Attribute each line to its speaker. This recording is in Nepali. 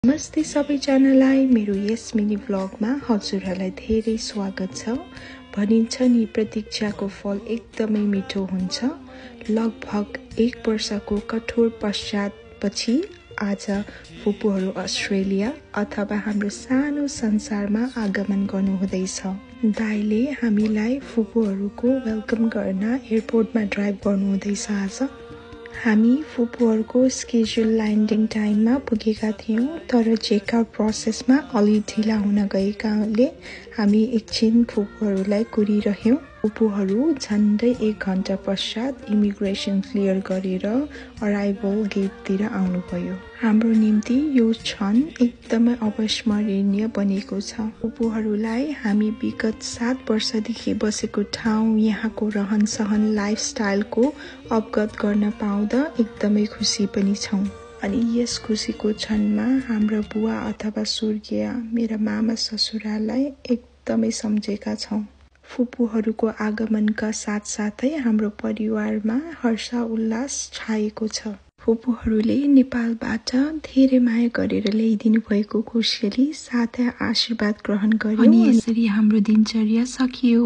Speaker 1: नमस्ते सबैजनालाई मेरो यस मिनी भ्लगमा हजुरहरूलाई धेरै स्वागत छ। भनिन्छ नि प्रतीक्षाको फल एकदमै मिठो हुन्छ। लगभग 1 वर्षको कठोर पश्चातपछि आज फुपूहरू अस्ट्रेलिया अथवा हाम्रो सानो संसारमा आगमन गर्नुहुँदैछ। दाइले हामीलाई फुपूहरूको वेलकम गर्न एयरपोर्टमा ड्राइभ गर्नुहुँदैछ। आज हामी फुपूहरूको स्केड्युल ल्यान्डिङ टाइममा पुगेका थियौं, तर चेकआउट प्रोसेसमा अलि ढिला हुन गएकाले हामी एकछिन फुपूहरूलाई कुरिरह्यौं। फुपूहरू झन्डै 1 घण्टा पश्चात इमिग्रेसन क्लियर गरेर अराइभल गेटतिर आउनुभयो। हाम्रो निम्ति यो क्षण एकदमै अविस्मरणीय बनेको छ। फुपूहरूलाई हामी विगत 7 वर्षदेखि बसेको ठाउँ, यहाँको रहनसहन, लाइफस्टाइलको अवगत गर्न पाउँदा एकदमै खुसी पनि छौं। अनि यस खुसीको क्षणमा हाम्रा बुवा अथवा स्वर्गीय मेरा मामा ससुरालाई एकदमै सम्झेका छौं। फुपूहरूको आगमनका साथसाथै हाम्रो परिवारमा हर्ष उल्लास छाएको छ। फुपूहरूले नेपालबाट धेरै माया गरेर ल्याइदिनु भएको खुसियाली साथै आशीर्वाद ग्रहण गर्यौं अनि यसरी हाम्रो दिनचर्या सकियो।